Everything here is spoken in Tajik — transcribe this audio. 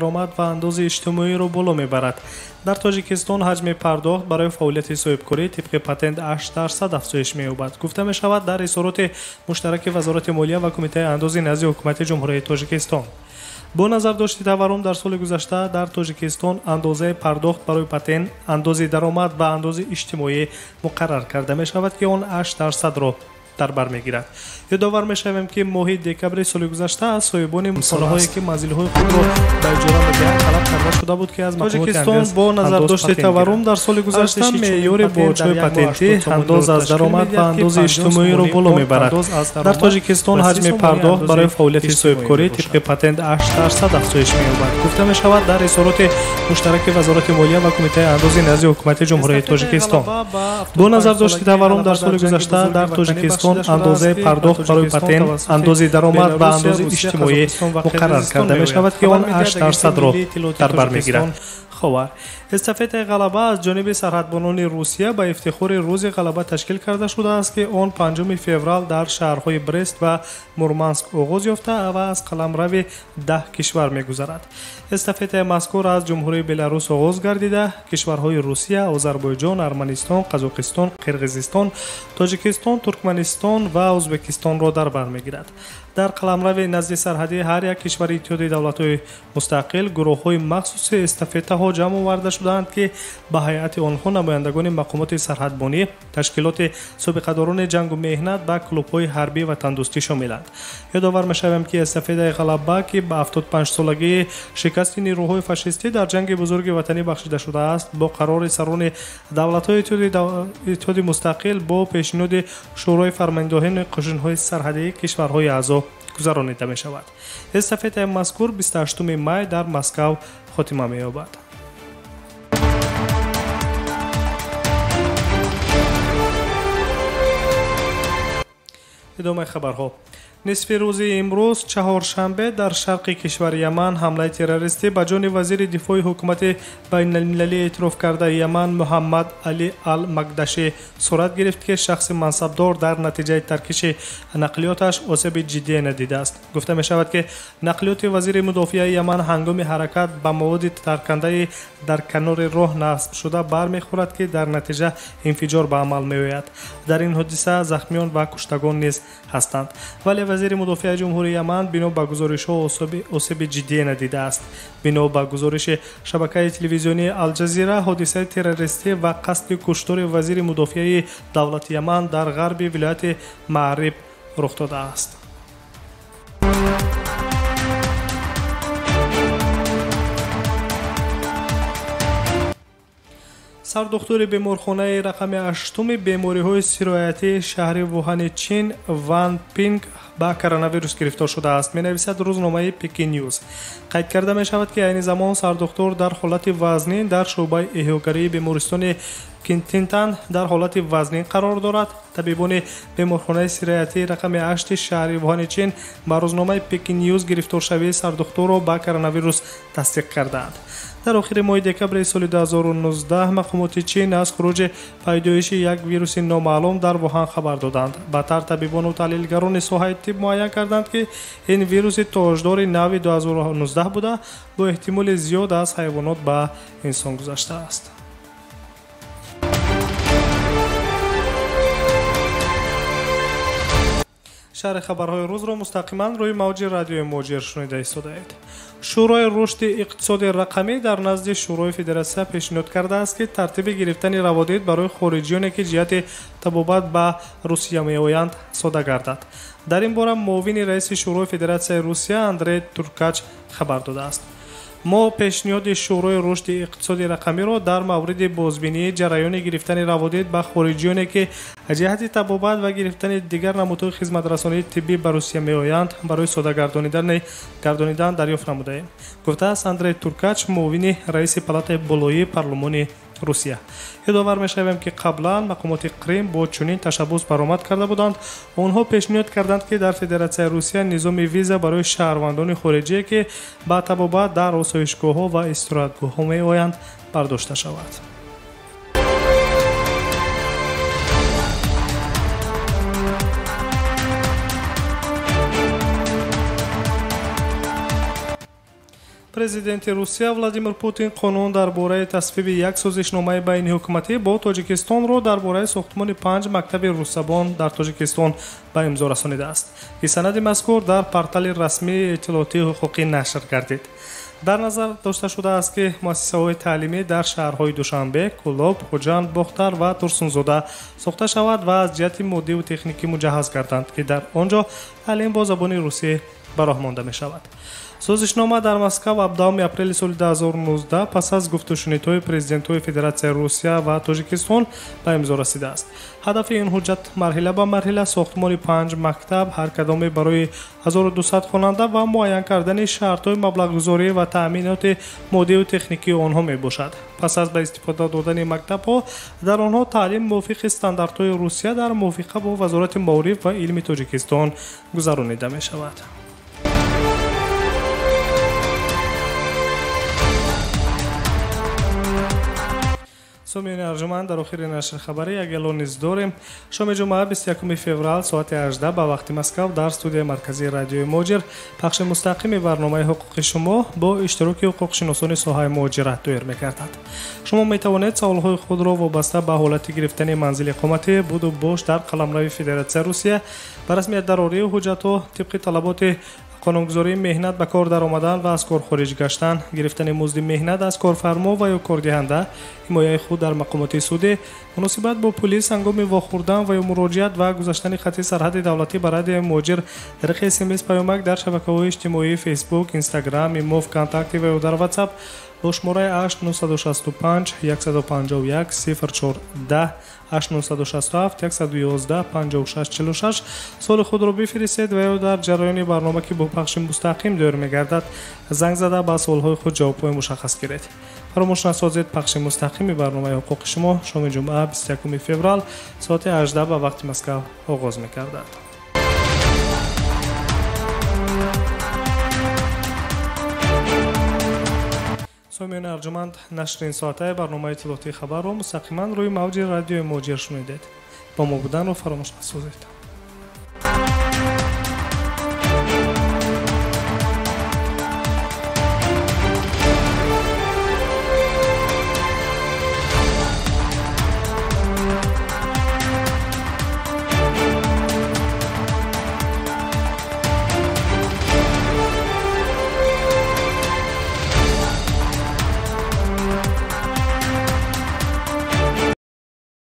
Даромад ва андози иҷтимоиро боло мебарад. Дар Тоҷикистон ҳаҷми пардохт барои фаъолияти соҳибкорӣ тибқи патент 8% афзоиш меёбад. Гуфта мешавад дар изҳороти муштараки Вазорати молия ва Кумитаи андози назди Ҳукумати Ҷумҳурии Тоҷикистон. Бо назардошти таваррум дар соли гузашта дар Тоҷикистон андозаи пардохт барои патент, андози даромад ва андози иҷтимоӣ муқаррар карда мешавад, ки он 8%-ро дар бар мегирад. Ёдовар мешавем, ки моҳи декабри соли гузашта аз соҳибони хонаҳое, ки манзилҳои худро ба иҷора медиҳанд, талаб карда шуда буд, ки аз Тоҷикистон бо назардошти таваррум дар соли гузашта меъёри боҷҳои патентӣ, андоз аз даромад ва андози иҷтимоиро боло мебарад. Дар Тоҷикистон ҳаҷми пардохт барои фаъолияти соҳибкорӣ тибқи патент 8% афзоиш меёбад. Гуфта мешавад дар изҳороти муштараки Вазорати молия ва Кумитаи андози назди Ҳукумати Ҷумҳурии Тоҷикистон. Бо назардошти таваррум дар соли гузашта дар Тоҷикистон андозаи пардохт барои патент, андози даромад ва андози иҷтимоӣ муқаррар карда мешавад, ки он 8%-ро дар бар мегирад. Ховар. Эстафетаи ғалаба аз ҷониби сарҳадбонони Русия ба ифтихори Рӯзи ғалаба ташкил карда шудааст, ки он 5 феврал дар шаҳрҳои Брест ва Мурманск оғоз ёфта ва аз қаламрави 10 кишвар мегузарад. Эстафетаи мазкур аз Ҷумҳурии Беларус оғоз гардида, кишварҳои Русия, Озарбойҷон, Арманистон, Қазоқистон, Қирғизистон, Тоҷикистон, Туркманистон ва Ӯзбекистонро дар бар мегирад. Дар қаламрави назди сарҳадии ҳар як кишвари Иттиҳоди давлатҳои мустақил гурӯҳҳои махсуси эстафетаҳо ҷамъ оварда шудаанд, ки ба ҳайати онҳо намояндагони мақомоти сарҳадбонӣ, ташкилоти собиқадорони ҷангу меҳнат ва клубҳои ҳарбӣ ва тандӯстӣ шомиланд. Ёдовар мешавем, ки эстафетаи ғалаба, ки ба 75-солагии шикасти нерӯҳои фашистӣ дар ҷанги бузурги ватанӣ бахшида шудааст, бо қарори сарони давлатҳои Иттиҳоди мустақил бо пешниҳоди Шӯрои фармондиҳони қӯшунҳои сарҳадии кишварҳои аъзо гузаронида мешавад. Эстафетаи мазкур 28 май дар Москав хотима меёбад. Идомаи хабарҳо. Нисфи рӯзи имрӯз чаҳоршанбе дар шарқи кишвари Яман ҳамлаи террористӣ ба ҷони вазири дифои ҳукумати байналмилалӣ эътироф кардаи Яман Муҳаммад Али Ал-Магдашӣ сурат гирифт, ки шахси мансабдор дар натиҷаи таркиши нақлиёташ осеби ҷиддие надидааст. Гуфта мешавад, ки нақлиёти вазири мудофиаи Яман ҳангоми ҳаракат ба маводи таркандаи дар канори роҳ насбшуда бармехӯрад, ки дар натиҷа инфиҷор ба амал меояд. Дар ин ҳодиса захмиён ва куштагон низ ҳастанд. Вале вазири мудофиаи Ҷумҳурии Яман бино ба гузоришҳо осеби ҷиддие надидааст. Бино ба гузориши шабакаи телевизионии Алҷазира, ҳодисаи террористӣ ва қасди куштори вазири мудофиаи давлати Яман дар ғарби вилояти Маъриб рух додааст. Сардухтури беморхонаи рақами 8 бемориҳои сироятии шаҳри Вуҳани Чин Ван Пинг ба коронавирус гирифтор шудааст, менависад рӯзномаи Пекин Ньюз. Қайд карда мешавад, ки айни замон сардухтур дар ҳолати вазнин дар шӯъбаи эҳёгарии бемористони Кинтинтан дар ҳолати вазнин қарор дорад. Табибони беморхонаи сироятии рақами 8 шаҳри Вуҳани Чин ба рӯзномаи Пекин Ньюз гирифторшавии сардухтурро ба коронавирус тасдиқ кардаанд. Дар охири моҳи декабри соли 2019 мақомоти Чин аз хуруҷи пайдоиши як вируси номаълум дар Вуҳан хабар доданд. Баъдтар табибону таҳлилгарони соҳаи тиб муайян карданд, ки ин вируси тоҷдори нави 2019 буда, бо эҳтимоли зиёд аз ҳайвонот ба инсон гузаштааст. Шарҳи хабарҳои рӯзро мустақиман рӯи мавҷи радиои Муҳоҷир шунида истодаед. Шӯрои рушди иқтисоди рақамӣ дар назди Шӯрои Федератсия пешниҳод кардааст, ки тартиби гирифтани раводид барои хориҷиёне, ки ҷиҳати табобат ба Русия меоянд, сода гардад. Дар ин бора муовини раиси Шӯрои Федератсияи Русия Андрей Туркач хабар додааст. Мо пешниҳоди Шӯрои рушди иқтисоди рақамиро дар мавриди бозбинии ҷараёни гирифтани раводид ба хориҷиёне, ки ҷиҳати табобат ва гирифтани дигар намудҳои хизматрасонии тиббӣ ба Русия меоянд, барои сода гардонидан дарёфт намудаем, гуфтааст Андрей Туркач, муовини раиси палатаи болоии парлумони Русия. Ёдовар мешавем, ки қаблан мақомоти Қрим бо чунин ташаббус баромад карда буданд. Онҳо пешниҳод карданд, ки дар Федератсияи Русия низоми виза барои шаҳрвандони хориҷие, ки ба табобат дар осоишгоҳҳо ва истироҳатгоҳҳо меоянд, бардошта шавад. Президенти Русия Владимир Путин қонун дар бораи тасвиби як созишномаи байниҳукуматӣ бо Тоҷикистонро дар бораи сохтмони 5 мактаби русзабон дар Тоҷикистон ба имзо расонидааст, ки санади мазкур дар портали расмии иттилоотии ҳуқуқӣ нашр гардид. Дар назар дошта шудааст, ки муассисаҳои таълимӣ дар шаҳрҳои Душанбе, Кӯлоб, Хуҷанд, Бохтар ва Турсунзода сохта шавад ва аз ҷиҳати моддиву техникӣ муҷаҳҳаз гарданд, ки дар он ҷо таълим бо забони русӣ ба роҳ монда мешавад. Созишнома дар Москав 17 апрели соли 2019 пас аз гуфтушунидҳои президентҳои Федератсияи Русия ва Тоҷикистон ба имзо расидааст. Ҳадафи ин ҳуҷҷат марҳила ба марҳила сохтмони 5 мактаб, ҳар кадоме барои 1200 хонанда ва муайян кардани шартҳои маблағгузорӣ ва таъминоти моддиву техникии онҳо мебошад. Пас аз ба истифода додани мактабҳо дар онҳо таълим мувофиқи стандартҳои Русия дар мувофиқа бо Вазорати маориф ва илми Тоҷикистон гузаронида мешавад. Сомиёни арҷуманд, дар охири нашри хабарӣ як эълон низ дорем. Шоми ҷумъа 21 феврал соати 18 ба вақти Москав дар студияи марказии радиои Муҳоҷир пахши мустақими барномаи ҳуқуқи шумо бо иштироки ҳуқуқшиносони соҳаи муҳоҷират доир мегардад. Шумо метавонед саволҳои худро вобаста ба ҳолати гирифтани манзили иқоматӣ, буду бош дар қаламрави Федератсияи Русия, ба расмият дарории ҳуҷҷатҳо тибқи талаботи қонунгузории меҳнат, ба кор даромадан ва аз кор хориҷ гаштан, гирифтани музди меҳнат аз корфармо ва ё кордиҳанда, ҳимояи худ дар мақомоти судӣ, муносибат бо пулис ҳангоми вохӯрдан ва ё муроҷиат ва гузаштани хати сарҳади давлатӣ ба радиои Муҳоҷир тариқи смс, паёмак дар шабакаҳои иҷтимоии Фейсбук, Инстаграм, Имо, ВКонтакте ва ё дар Ватсап бо шумораи 8965 151 04 10, 8967 111 56 46 суоли худро бифиристед ва ё дар ҷараёни барнома, ки бо пахши мустақим доир мегардад, занг зада ба суолҳои худ ҷавобҳои мушаххас гиред. Фаромӯш насозед, пахши мустақими барномаи ҳуқуқи шумо шоми ҷумъа 21 феврал соати 18 ба вақти Москав оғоз мегардад. Сомиёни арҷуманд, нашри ин соатаи барномаи иттилоотии хабарро мустақиман рӯи мавҷи радиои Муҳоҷир шунидед. Бо мо буданро фаромӯш насозед.